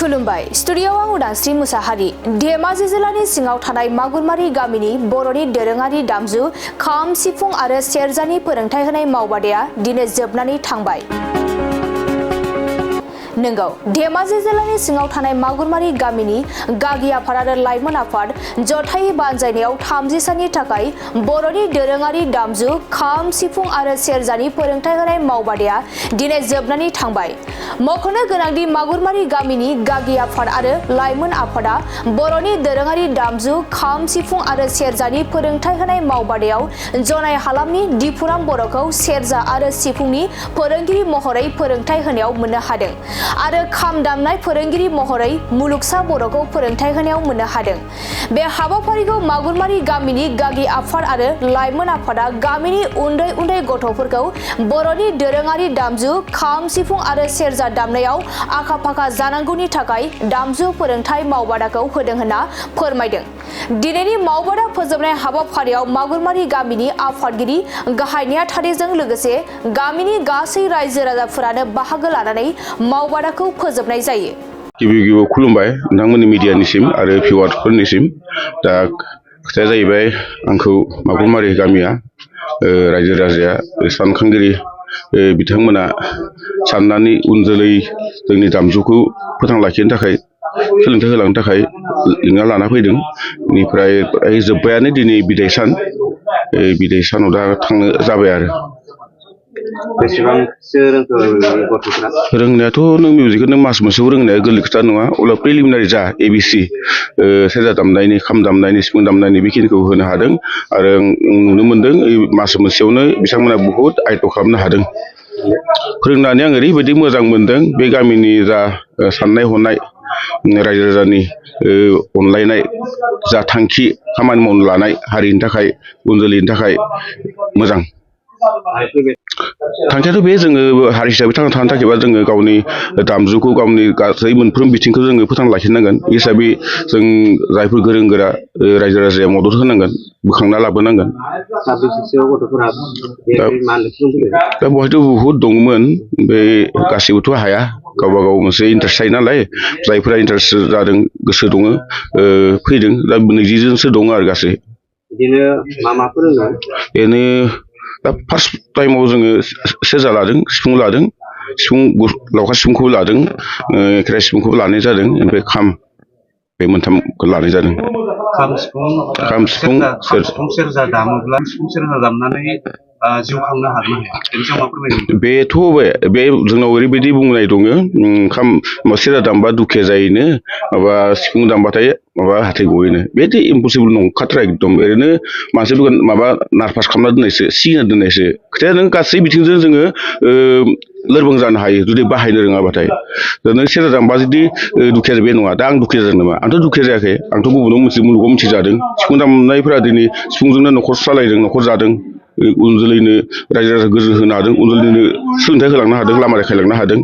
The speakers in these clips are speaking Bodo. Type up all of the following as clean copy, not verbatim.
खुलुमबाय स्टुडियोआव आं उदांस्रि मुसाहारि धेमाजि जिल्लानि सिङाव थानाय मागुरमारि गामिनि बर'नि दोरोङारि दामजु खाम सिफुं आरो सेरजानि फोरोंथाय होनाय मावबादाया दिनै जोबनानै थांबाय। नंगौ धेमाजि जिल्लानि सिङाव थानाय मागुरमारि गामिनि गागि आफाद आरो लाइमोन आफाद जथायै बानजायनायाव 30 साननि थाखाय बर'नि दोरोङारि दामजु खाम सिफुं आरो सेरजानि फोरोंथाय होनाय मावबादाया दिनै जोबनानै थांबाय। मख'नो गोनांदि मागुरमारि गामिनि गागि आफाद आरो लाइमोन आफादा बर'नि दोरोङारि दामजु खाम सिफुं आरो सेरजानि फोरोंथाय होनाय मावबादायाव जनाय हालामनि दिपुराम बर'खौ सेरजा आरो सिफुंनि फोरोंगिरि महरै फोरोंथाय होनायाव मोननो हादों आरो खाम दामनाय फोरोंगिरि महरै मुलुगसा बर'खौ फोरोंथाय होनायाव मोननो हादों। बे हाबाफारिखौ मागुरमारि गामिनि गागि आफाद आरो लाइमोन आफादा गामिनि उन्दै उन्दै गथ'फोरखौ बर'नि दोरोङारि दामजु खाम सिफुं आरो सेरजा दामनायाव आखा फाखा जानांगौनि थाखाय दामजु फोरोंथाय मावबादाखौ होदों होनना फोरमायदों। दिनैनि मावबादा फोजोबनाय हाबाफारियाव मागुरमारि गामिनि आफादगिरि गाहाय नेहाथारिजों लोगोसे गामिनि गासै रायजो राजाफोरानो बाहागो लानानै मावबादाखौ फोजोबनाय जायो। गिबियाव खुलुमबाय नोंथांमोननि मिडियानिसिम आरो भिउवारफोरनिसिम। दा खोथाया जाहैबाय आंखौ मागुरमारि गामिया रायजो राजाया सानखांगिरि बिथांमोना साननानै उन जोलै जोंनि दामजुखौ फोथांना लाखिनो थाखाय सोलोंथाइ होलांनो थाखाय लिंना लाना फैदों। बेनिफ्राय जोब्बायानो दिनै बिदाय सान। बिदाय सानाव दा थांनो जाबाय आरो। बेसेबांसो रोंखो गथ'फ्रा? रोंनायाथ' नों मिउजिकखौ नों मास मोनसेयाव रोंनाया गोरलै खोथा नङा। अब्ला प्रिलिमिनारि जा ABC सेरजा दामनायनि खाम दामनायनि सिफुं दामनायनि बेखिनिखौ होनो हादों आरो नुनो मोन्दों मास मोनसेयावनो बिथांमोना बहुद आयत्त' खालामनो हादों। फोरोंनानै आं ओरैबायदि मोजां मोन्दों। बे गामिनि जा साननाय हनाय रायजो राजानि अनलायनाय जा थांखि खामानि मावनो लानाय हारिनि थाखाय उन जोलैनि थाखाय मोजां थांखियाथ' बे जोङो हारि हिसाबै थांना थानो थाखायबा जोङो गावनि दामजुखौ गावनि गासै मोनफ्रोम बिथिंखौ जोङो फोथांना लाखिनांगोन। बे हिसाबै जों जायफोर गोरों गोरा रायजो राजाया मदद होनांगोन, बोखांना लाबोनांगोन। दा बहायथ' बहुद दंमोन। बे गासैबोथ' हाया, गावबा गाव मोनसे इन्टारेस्ट थायो नालाय। जायफोरा इन्टारेस्ट जादों गोसो दङ फैदों। दा 20 जनसो दङ आरो गासै। बिदिनो मा फोरोङो? बेनो दा फार्स्ट टाइमाव जोङो सेरजा लादों, सिफुं लादों, लावखार सिफुंखौबो लादों, खेराइ सिफुंखौबो लानाय जादों। ओमफ्राय खाम बे मोनथामखौ लानाय जादों। खाम सिफुं सेरजा दामोब्ला सिफुं सेरजा दामनानै जिउ खांनो हागोन ना हाया? बेनि सायाव मा फोरमायगोन? बेथ' बे जोंनाव ओरैबायदि बुंनाय दङ खाम सेरजा दामबा दुखिया जायोनो, माबा सिफुं दामबाथाय माबा हाथाय गयोनो। बेथ' इम्पसिबोल नंखाथारा एकदम। ओरैनो मानसिफोरखौ माबा नार्भास खालामना दोननायसो, सिगिना दोननायसो। खोथाया नों गासै बिथिंजों जोङो लोरबां जानो हायो जुदि बाहायनो रोङाबाथाय। नों सेरजा दामबा जुदि दुखिया बे नङा। दा आं दुखिया जादों नामा? आंथ' दुखिया जायाखै। आंथ' मुलुगाव मिथिजादों। सिफुं दामनायफोरा दिनै सिफुंजोंनो न'खर सालायदों, न'खर जादों। उन जोलैनो रायजो राजा गोजोन होनो हादों, उन जोलैनो सोलोंथाइ होलांनो हादों, लामा देखायलांनो हादों।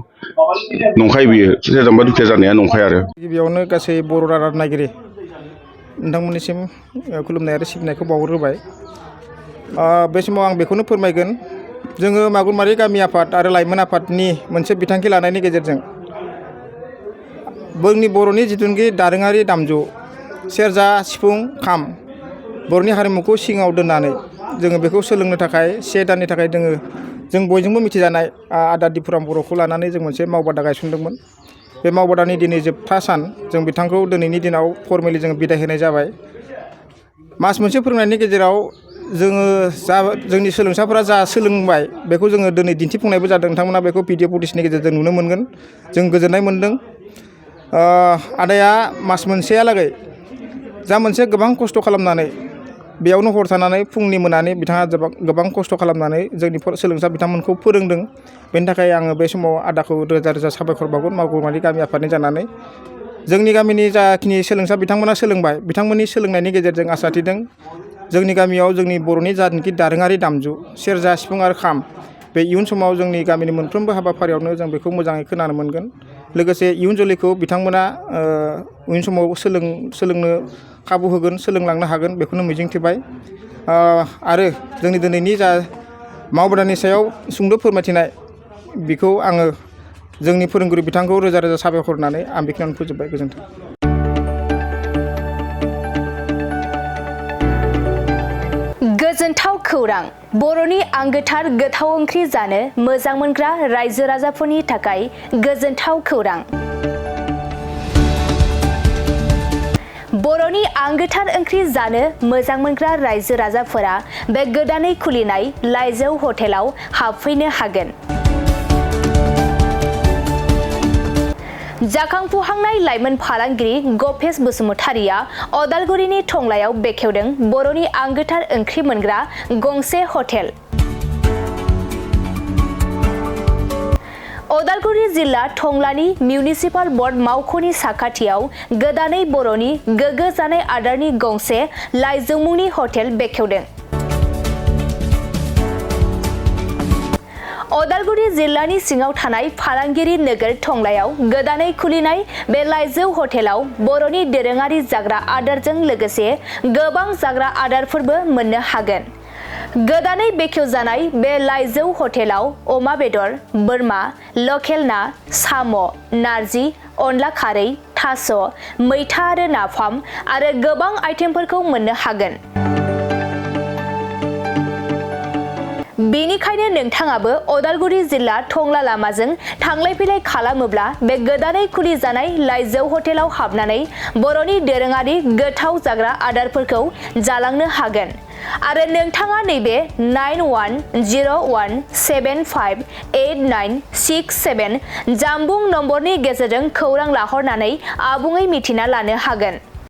नंखाय बियो सेरजा दामबा दुखिया जानाया नंखाय आरो। गिबियावनो गासै बर' रादाब नायगिरि नोंथांमोननिसिम खुलुमनाय आरो सिबिनायखौ बावहरग्रोबाय। बे समाव आं बेखौनो फोरमायगोन, जोङो मागुरमारि गामि आफाद आरो लाइमोन आफादनि मोनसे बिथांखि लानायनि गेजेरजों जोंनि बर'नि जिथुनाखि दोरोङारि दामजु सेरजा सिफुं खाम बर'नि हारिमुखौ सिगाङाव दोननानै जोङो बेखौ सोलोंनो थाखाय 1 दाननि थाखाय जों बयजोंबो मिथिजानाय आदा दिपुराम बर'खौ लानानै जों मोनसे मावबादा गायसनदोंमोन। बे मावबादानि दिनै जोबथा सान। जों बिथांखौ दिनैनि दिनाव फर्मेलि जोङो बिदाय होनाय जाबाय। मास मोनसे फोरोंनायनि गेजेराव जोंनि सोलोंसाफोरा जा सोलोंबाय बेखौ जोङो दिनै दिन्थिफुंनायबो जादों। नोंथांमोना बेखौ भिडिअ फुटेजनि गेजेरजों नुनो मोनगोन। जों गोजोननाय मोन्दों। आदाया मास मोनसेहालागै जा मोनसे गोबां खस्थ' खालामनानै बेयावनो हर थानानै फुंनि मोनानि बिथाङा गोबां खस्थ' खालामनानै जोंनि सोलोंसा बिथांमोनखौ फोरोंदों। बेनि थाखाय आङो बे समाव आदाखौ रोजा रोजा साबायखर बावगोन मागुरमारि गामि आफादनि जानानै। जोंनि गामिनि जाखिनि सोलोंसा बिथांमोना सोलोंबाय, बिथांमोननि सोलोंनायनि गेजेरजों आसा थिदों जोंनि गामियाव जोंनि बर'नि जानाखि दोरोङारि दामजु सेरजा सिफुं आरो खाम बे इयुन समाव जोंनि गामिनि मोनफ्रोमबो हाबाफारियावनो जों बेखौ मोजाङै खोनानो मोनगोन। लोगोसे इयुन जोलैखौ बिथांमोना उन समाव सोलोंनो खाबु होगोन, सोलोंलांनो हागोन बेखौनो मिजिंथिबाय। आरो जोंनि दिनैनि जा मावबादानि सायाव सुंद' फोरमायथिनाय बेखौ आङो जोंनि फोरोंगिरि बिथांखौ रोजा रोजा साबायखर होनानै आं बेखिनियावनो फोजोबबाय गोजोन्थों। गोजोनथाव खौरां बर'नि आंगोथार गोथाव ओंख्रि जानो मोजां मोनग्रा रायजो राजाफोरनि थाखाय गोजोनथाव खौरां। बर'नि आंगोथार ओंख्रि जानो मोजां मोनग्रा रायजो राजाफोरा बे गोदानै खुलिनाय लाइजौ हटेलाव हाबफैनो हागोन। जाखांफुहांनाय लाइमोन फालांगिरि गपेश बसुमतारिया अदालगुरिनि टंलायाव बेखेवदों बर'नि आंगोथार ओंख्रि मोनग्रा गंसे हटेल। अदालगुरि जिल्ला टंलानि मिउनिसिपाल बर्ड मावख'नि साखाथियाव गोदानै बर'नि गोग्गो जानाय आदारनि गंसे लाइजौ मुंनि हटेल बेखेवदों। अदालगुरि जिल्लानि सिङाव थानाय फालांगिरि नोगोर टंलायाव गोदानै खुलिनाय बे लाइजौ हटेलाव बर'नि दोरोङारि जाग्रा आदारजों लोगोसे गोबां जाग्रा आदारफोरबो मोननो हागोन। गोदानै बेखेवजानाय बे लाइजौ हटेलाव अमा बेदर, बोरमा, लकेल ना, साम', नारजि, अनला खारै, थास', मैथा आरो नाफाम आरो गोबां आइटेमफोरखौ मोननो हागोन। बेनिखायनो नोंथाङाबो अदालगुरि जिल्ला टंला लामाजों थांलाय फैलाय खालामोब्ला बे गोदानै खुलि जानाय लाइजौ हटेलाव हाबनानै बर'नि दोरोङारि गोथाव जाग्रा आदारफोरखौ जालांनो हागोन। आरो नोंथाङा नैबे 9101758967 जानबुं नम्बरनि गेजेरजों खौरां लाहरनानै आबुङै मिथिना लानो हागोन।